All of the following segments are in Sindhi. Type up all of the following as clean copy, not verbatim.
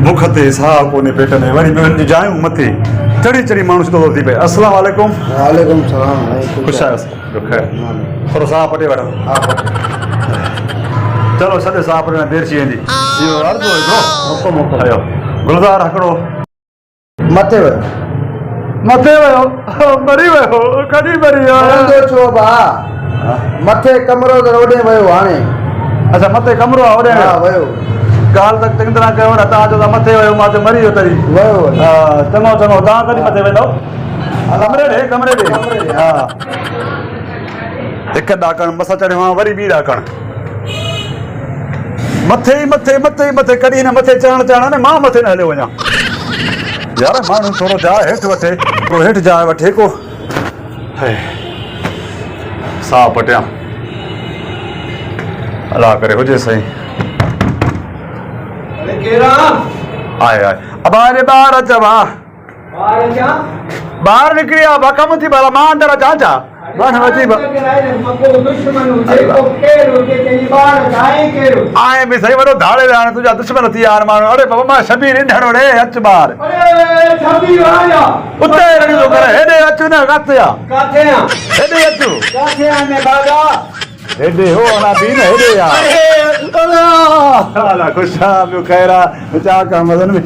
بک تي ساهه ڪونهي پيٽ ۾ وري ٻين جون جايون مٿي چڙهي چڙهي ماڻهو سڌو ٿي پئي. السلام عليڪم. وعليڪم السلام. خوش آهيو؟ خير. ٿورو ساهه پٽي وٺو. ها پٽي. چلو ڇڏ ساهه پٽڻ دير ٿي ويندي. اهو عرض هو هڪڙو. حڪم حڪم. آيو. گلزار هڪڙو. مٿي ويو. مٿي ويو. مري ويو. ڪڏهن مري ويو؟ مرندو ڇو ڀاء؟ مٿي ڪمرو ته اوڏي ويو هاڻي. اڇا مٿي ڪمرو آ اوڏي ويو. ها ويو. ڳالهه ته چڱي طرح ڪيو نه تان چئو ٿا مٿي ويو مان چيو مري ويو تري. ويو ويو. ها چڱو چڱو تان ڪڏهن مٿي ويندؤ؟ ڪمري ڏي ڪمري ڏي. ها. هڪ ڏاڪڻ مس چڙهيو آهيان وري ٻي ڏاڪڻ. مٿي ئي مٿي مٿي ئي مٿي ڪڏهن هن مٿي چڙهڻ چڙهڻ ۾ مان مٿي نه هليو وڃان. يار ماڻهو ٿورو جاء هيٺ وٺي. ٿورو هيٺ جاء وٺي ڪو. هي ساهه پٽيان. الله ڪري هجي سائين. اڙي ڪير آ؟ آء آء ابا اڙي ٻاهر اچ ابا. ٻاهر اچان؟ ٻاهر نڪري آ ابا ڪم ٿي ڀلا مان اندر اچان ڇا؟ مان اچي آئين به سائين وڏو ڌاڙيل آهي تنهنجا دشمن ٿي ويا آهن ماڻهو اڙي بابا مان شبير انڍڙو ڙي اچ ٻاهر. اڙي شبير آيا. اتي رڙيون ٿو ڪرين هيڏي اچ نه ڪاٿي آ. ڪاٿي آ. هيڏي اچ. ڪاٿي آ نڀاڳا. هيڏي هو انا بي نه هيڏي آ. اڙي الا. الا خوش آ ٻيو خير آ چا ڪم وزن ۾.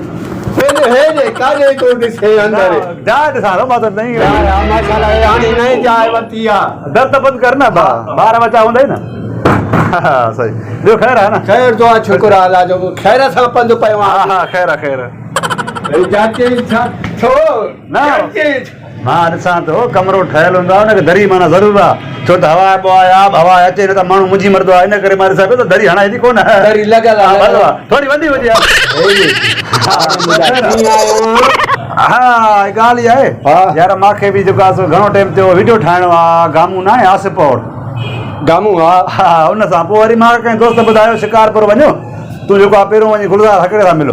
هيڏي هيڏي ڪاڏي ٿو ڏسين اندر. جاء ڏسان ٿو مان ته نئين جاء آ ماشاءالله هي هاڻي نئين جاء ورتي آ. در ته بند ڪر نه ڀاء ٻار ٻچا هوندئي نه. صحيح ٻيو خير آ نه. خير جو آ شڪر آ الله جو خير سان پنڌ پيو آ. ها ها خير آ خير آ. هي جاچي ڇا ڇو نه جاچي مان ڏسان ٿو ڪمرو ٺهيل هوندو آهي ان کي دري معنيٰ ضرور آهي ڇو ته هوا بوا آهي آب هوا اچي نه ته ماڻهو منجهي مرندو آهي ان ڪري مان ڏسان پيو ته دري هڻائي ٿي ڪونه دري لڳل آهي ڀلو آهي ٿوري وڏي هجي ها ها ڳالهه اها آهي يار مان کي به جيڪو آهي سو گهڻو ٽائيم ٿيو ويڊيو ٺاهڻو آهي گامون نه آهي آصف پوڙ گامون ها ها ان سان پوء وري مان کي ڪنهن دوست ٻڌايو شڪارپور وڃو تون جيڪو آهي پهريون وڃي گلزار هڪڙي سان مل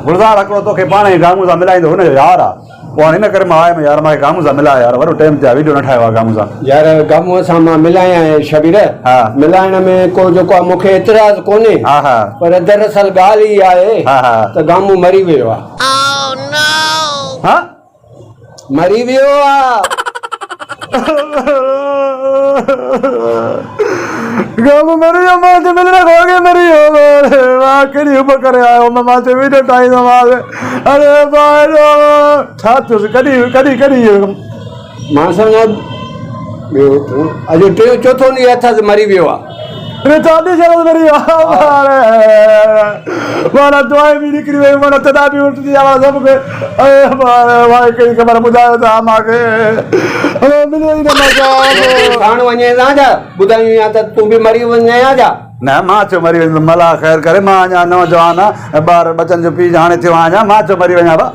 گلزار هڪڙو توکي پاڻ ئي گامون سان ملائيندو هن جو يار آهي پوء هاڻي ان ڪري مان آيم يار مان کي گامون سان ملاء يار وڏو ٽيم ٿيو آهي ويڊيو نه ٺاهيو آهي گامون سان. يار گامون سان مان ملايان ۽ شبير ها. ملائڻ ۾ ڪو جيڪو آهي مون کي اعتراض ڪونهي ها ها. پر دراصل ڳالهه هي آهي ها ها. ته گامون مري ويو آهي. ها. مري ويو آ. گام مري ويو مان چيو ملڻ کان اڳي مري ويو مان ڪهڙي حب ڪري آيو هوم مان چيو ويڊيو ٺاهيندومانس اڙي ڀائرو ڇا ٿيس ڪڏهن ڪڏهن ڪڏهن اهو مان سمجهان ٻيو اڄ ٽيون چوٿون ڏينهن اٿس مري ويو آ. ٽي چار ڏينهن شرط مري ويو مانا دعائين به نڪري ويون مانا تڏا به اٽجي ويا مانا سڀ ڪجهه اي مانا ڪهڙي خبر ٻڌايو ته مان کي مليو ئي نه مان ساڻ وڃين ها ڇا ٻڌايون ها ته تون به مري وڃين ها ڇا نه مان ڇو مري ويندس ملا خير ڪري مان اڃا نوجوان آهيان ٻار ٻچن جو پيء هاڻي ٿيو آهيان اڃا مان ڇو مري وڃان ڀا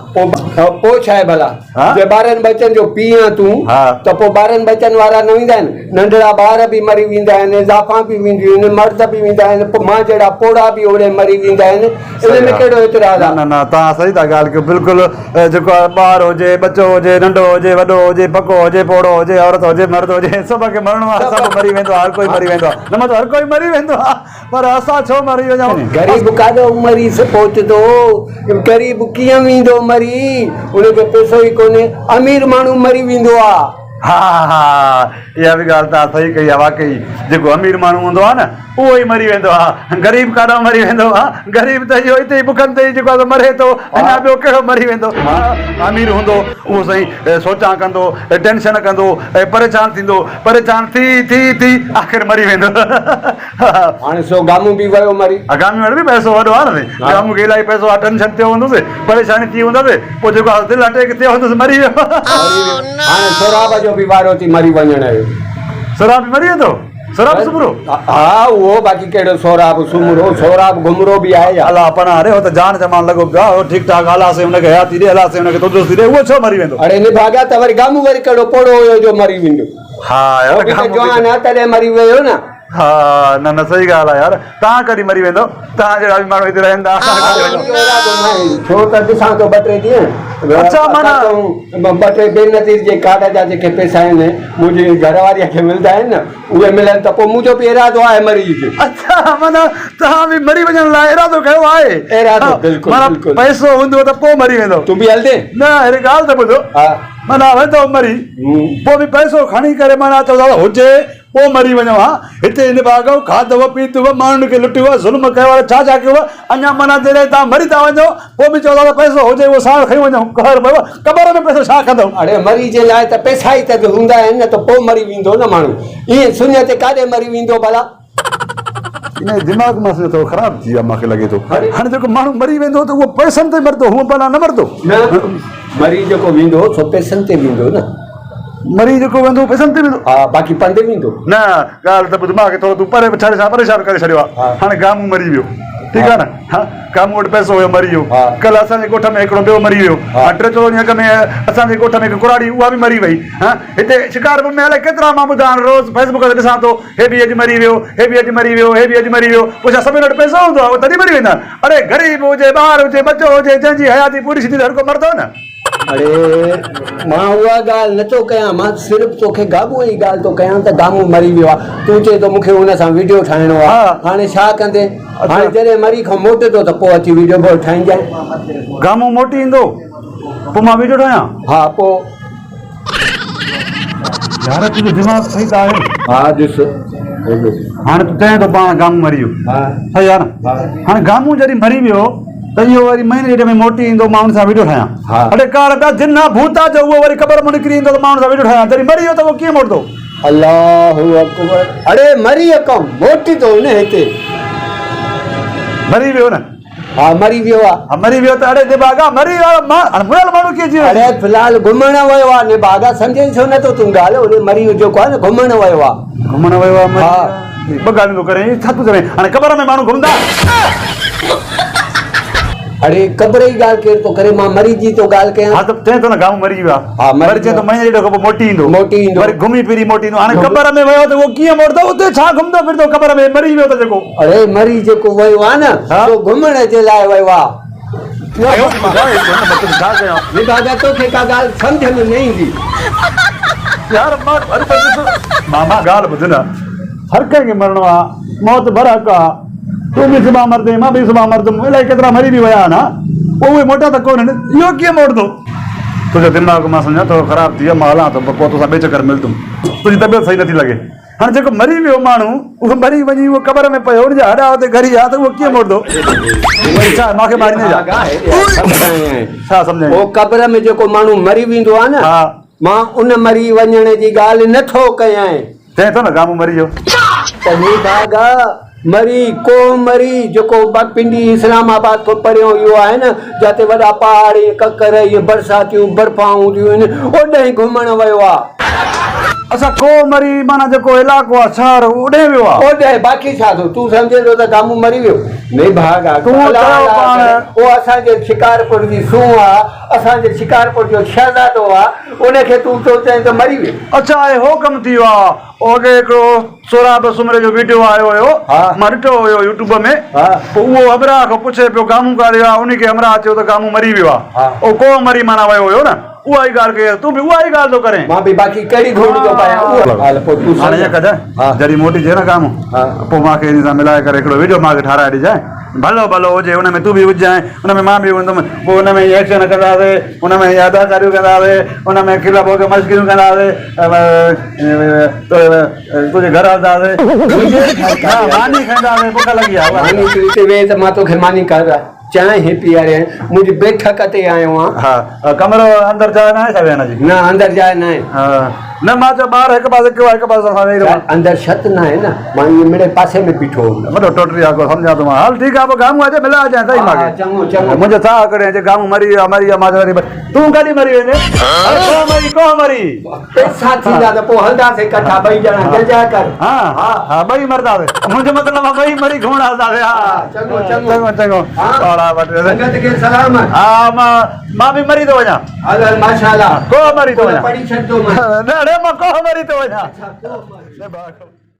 پوء ڇا آهي ڀلا جي ٻارن ٻچن جو پيء آهين تون ته پوء ٻارن ٻچن وارا نه ويندا آهن ننڍڙا ٻار به مري ويندا آهن، زائفان به وينديون آهن، مرد به ويندا آهن، پوء مان جهڙا پوڙها به اوڙي مري ويندا آهن، ان ۾ ڪهڙو اعتراض آهي؟ نه نه توهان صحيح ٿا ڳالهه ڪيو بلڪل جيڪو آهي ٻار هجي ٻچو هجي ننڍو هجي وڏو هجي پڪو هجي پوڙهو هجي عورت هجي مرد هجي سڀ کي مرڻو آهي سڀ مري ويندو آهي هر ڪوئي مري ويندو آهي نه مطلب هر ڪوئي مري ويندو آهي پر اسان ڇو مري وڃون. غريب ڪاڏو مري پهچندو، غريب ڪيئن ويندو مري، ان کي پئسو ئي ڪونهي، امير ماڻهو مري ويندو آهي. ها ها اها به ڳالهه توهان صحيح ڪئي آهي واقعي جيڪو امير ماڻهو هوندو آهي نه اهو ئي مري ويندو آهي غريب ڪاڏانهن مري ويندو آهي غريب ته اهو اتي ئي بکن تي ئي جيڪو آهي سو مري ٿو اڃا ٻيو ڪهڙو مري ويندو امير هوندو اهو سائين سوچان ڪندو ٽينشن ڪندو پريشان ٿيندو پريشان ٿي ٿي ٿي آخر مري ويندو. هاڻي سو گامون به ويو مري. ها گامون وٽ به پئسو وڏو آهي نه سائين گامون کي الاهي پئسو آهي ٽينشن ٿيو هوندس پريشاني ٿي هوندس پوء جيڪو آهي دل اٽيڪ ٿيو هوندس مري ويو. مري ويو هاڻي سهراب جو به وارو ٿي مري وڃڻ جو. سهراب به مري ويندو سهراب سومرو. ها اهو باقي ڪهڙو سهراب سومرو سهراب گهمرو به آهي يا. الله پناهه ڏي هو ته جان جمان لڳو پيو آهي هو ٺيڪ ٺاڪ الله سائين هن کي حياتي ڏي الله سائين هن کي تندرستي ڏي اهو ڇو مري ويندو. اڙي نڀاڳا ته وري گامون وري ڪهڙو پوڙهو هيو جو مري ويندو. ها يار هو به ته گامون به جوان آهي تڏهن مري ويو نه. ها نه نه صحيح ڳالهه آهي يار توهان ڪڏهن مري ويندؤ توهان جهڙا به ماڻهو هتي رهن ٿا اسان ڪاڏي وڃون. منهنجو ارادو ناهي ڇو ته ڏسان ٿو ٻه ٽي ڏينهن اڇا معنيٰ ٻه ٽي بينظير جي ڪارڊ جا جيڪي پئسا آهن منهنجي گهر واريء کي ملندا آهن نه اهي ملن ته پوء منهنجو به ارادو آهي مري جو. اڇا معنيٰ توهان به مري وڃڻ لاء ارادو ڪيو آهي. ارادو بلڪل معنيٰ بلڪل. پئسو هوندو ته پوء مري ويندؤ. تون به هلندين؟ نه هيڏي ڳالهه ته ٻڌو. ها. معنيٰ ويندؤ مري پوء به پئسو کڻي ڪري معنيٰ چئو ٿا ته هجي پوء مري وڃو ها، هتي هن باغ کاڌو پيتو، ماڻهن کي لٽيو، ظلم ڪيو الائي ڇا ڇا ڪيو، اڃا معنيٰ جڏهن توهان مري ٿا وڃو پوء به چئو ٿا ته پئسو هجي اهو ساڻ کڻي وڃو، قهر پيو قبر ۾ پئسو ڇا ڪندؤ؟ اڙي مري جي لاء ته پئسا ئي ته هوندا آهن نه ته پوء مري ويندو نه ماڻهو، ائين سڃ تي ڪاڏي مري ويندو ڀلا؟ ان جو دماغ مان سمجهان ٿورو خراب ٿي ويو آهي مان کي لڳي ٿو. هاڻي جيڪو ماڻهو مري ويندو ته اهو پئسن تي مرندو هونء ڀلا نه مرندو. نه مري جيڪو ويندو سو پئسن تي ويندو نه. مري جيڪو ويندو پئسن تي ويندو. ها باقي پنڌ ويندو. نه ڳالهه ته ٻڌ مان کي ٿورو تون پري ڇڏي سان پريشان ڪري ڇڏيو آهي. هاڻي گامون مري ويو ٺيڪ آهي نه ها گامون وٽ پئسو هيو مري ويو. ڪلهه اسان جي ڳوٺ ۾ هڪڙو ٻيو مري ويو. هاڻي ٽي چوڏهن ڏينهن اڳ ۾ اسان جي ڳوٺ ۾ هڪ ڪراڙي اها به مري وئي. ها هتي شڪارپور ۾ الائي ڪيترا مان ٻڌا هاڻي روز فيس بڪ تي ڏسان ٿو هي به اڄ مري ويو، هي به اڄ مري ويو، هي به اڄ مري ويو، پوء ڇا سڀني وٽ پئسو هوندو آهي، اهي تڏهن مري ويندا آهن؟ اڙي غريب هجي، ٻار هجي، ٻچو هجي، جنهن جي حياتي پوري ٿيندي ته هرڪو مرندو نه. اڙي مان اها ڳالهه نه ٿو ڪيان، مان صرف توکي گامونء جي ڳالهه ٿو ڪيان ته گامون مري ويو آهي، تون چئين ٿو مون کي هن سان وڊيو ٺاهڻو آهي، هاڻي ڇا ڪندين؟ هاڻي جڏهن مري کان موٽندو ته پوء اچي وڊيو به ٺاهينجانء. گامون موٽي ايندو پوء مان وڊيو ٺاهيان؟ ها پوء. يار تنهنجو دماغ صحيح ته آهي. ها ڏس هاڻي تون چئين ٿو پاڻ گامون مري ويو. ها صحيح آهي نه. هاڻي گامون جڏهن مري ويو ته اهو وري مهيني ڏيڍ ۾ موٽي ايندو مان ان سان ويڊيو ٺاهيان. ها. اڙي ڪار پيا جن آ ڀوت آ جو اهو وري قبر مان نڪري ايندو ته مان ان سان ويڊيو ٺاهيان جڏهن مري ويو ته اهو ڪيئن موٽندو. الله اڪبر اڙي مري کان موٽي ٿو نه هتي. مري ويو نه. ها مري ويو آ. ها مري ويو ته اڙي نڀاڳا مري ويو آ مان هاڻي مئل ماڻهو ڪيئن جيئرو اڙي في الحال گهمڻ ويو آ نڀاڳا سمجهين ڇو نٿو تون ڳالهه اڙي مري ويو جيڪو آ نه گهمڻ ويو آ. گهمڻ ويو آ مري ها. ٻه ڳالهيون ٿو ڪرين ڇا ٿو چوين هاڻي قبر ۾ ماڻهو گهمندا. اڙي قبر جي ڳالهه ڪير ٿو ڪري مان مري جي ٿو ڳالهه ڪيان. ها ته چئين ٿو نه گامون مري ويو آ. ها مري وري چئين ٿو مهيني ڏيڍ کان پوء موٽي ايندو. موٽي ايندو. وري گهمي ڦري موٽي ايندو هاڻي قبر ۾ ويو ته اهو ڪيئن موٽندو اتي ڇا گهمندو ڦرندو قبر ۾ مري ويو ته جيڪو. اڙي مري جيڪو ويو آ نه سو گهمڻ جي لاء ويو آ. نڀاڳا توکي ڪا ڳالهه سمجهه ۾ نه ايندي. يار مان هر ماما ڳالهه ٻڌ نه هر ڪنهن کي مرڻو آ موت برحق آ تون به سڀان مردين مان به سڀان مردم الائي ڪيترا مري به ويا آهن ها پوء اهي موٽيا ته ڪونهن اهو ڪيئن موٽندو. تنهنجو دماغ مان سمجهان ٿورو خراب ٿي ويو مان هلان ٿو پوء توسان ٻئي چڪر ملندم تنهنجي طبيعت صحيح نٿي لڳي. هاڻي جيڪو مري ويو ماڻهو اهو مري وڃي اهو قبر ۾ پيو ان جا هڏا اتي ڳري ويا ته اهو ڪيئن موٽندو؟ وري ڇا مان کي ماريندين ڇا؟ ڇا سمجهائين؟ اهو قبر ۾ جيڪو ماڻهو مري ويندو آهي نه مان ان مري وڃڻ جي ڳالهه نه ٿو ڪيان. چئين ٿو نه گامون مري ويو. ته نڀاڳا مري ڪوهه مري جيڪو پنڊي اسلام آباد کان پريون اهو آهي نه جاتي وڏا پهاڙ ۽ ڪڪر ۽ برساتيون برفان هونديون آهن اوڏانهن گهمڻ ويو آ. اڇا ڪوهه مري معنيٰ جيڪو علائقو آ شهر اوڏانهن ويو آ. اوڏانهن باقي ڇا ٿو تون سمجهين ٿو ته گامون مري ويو نڀاڳا تون الله چيو الله پاڻ. ڪري اهو اسان جي شڪارپور جي سونهن آ اسان جي شڪارپور جو شهزادو آ ان کي تون ٿو چئين ته مري ويو. اڇا اهي هو ڪم ٿي ويو آ اهو اڳي هڪڙو سهراب سومري جو ويڊيو آيو هيو مان ڏٺو هيو يوٽيوب ۾ پوء اهو همراهه کان پڇي پيو گامون ڪاڏي ويو آهي انهي کي همراهه چيو ته گامون مري ويو آهي اهو ڪوهه مري معنيٰ ويو هيو نه اها ئي ڳالهه ڪئي اٿس تون به اها ئي ڳالهه ٿو ڪرين. مان به باقي ڪهڙي گهوڙي ٿو پايان اها ڳالهه پوء تون هاڻي ائين ڪجانء جڏهن موٽي اچي نه گامون پوء مان کي انهي سان ملائي ڪري هڪڙو ويڊيو مان کي ٺاراهي ڏجانء ڀلو ڀلو هجي ان ۾ تون به هججانء ان ۾ مان به هوندم پوء ان ۾ ايڪشن ڪنداسين ان ۾ اداڪاريون ڪنداسين ان ۾ کل ڀوڳ مشڪريون ڪنداسين تنهنجي گهر هلنداسين ماني کائينداسين بک لڳي آهي. ماني تون هتي ويهه ته مان توکي ماني کارائي چانهه هي پياريان منهنجي بيٺڪ تي آيو آهان. ها ڪمرو اندر جاء ناهي ڇا ويهڻ جي؟ نه اندر جاء ناهي. نه مان چيو ٻاهر هڪ پاسي ڪيو هڪ پاسي اسان ويهي رهون. اندر ڇت ناهي نه مان ائين مڙئي پاسي ۾ بيٺو هوم. وڏو ٽوٽري آ ڪو سمجهان ٿو مان. هل ٺيڪ آ پوء گامون اچي ملائي اچجانء سهي مان کي. چڱو چڱو. منهنجو ساهه ڪڍي اچي گامون مري ويو آ مري ويو آ مان چيو وري تون ڪڏهن مري ويندين؟ اڙي ڪوهه مري ڪوهه مري. پئسا ٿيندا ته پوء هلنداسين ڪٺا ٻئي ڄڻا ججا ڪر. ها ها ٻئي مرنداسين منهنجو مطلب آ ٻئي مري گهمڻ هلنداسين ها چڱو چڱو چڱو چڱو پاڙا وٽ سنگت کي سلام ها مان به مري ٿو وڃان هل هل ماشاءالله ڪوهه مري ٿو وڃان پڙهي ڇڏندو مان نه اڙي مان ڪوهه مري ٿو وڃان اڇا ڪوهه مري.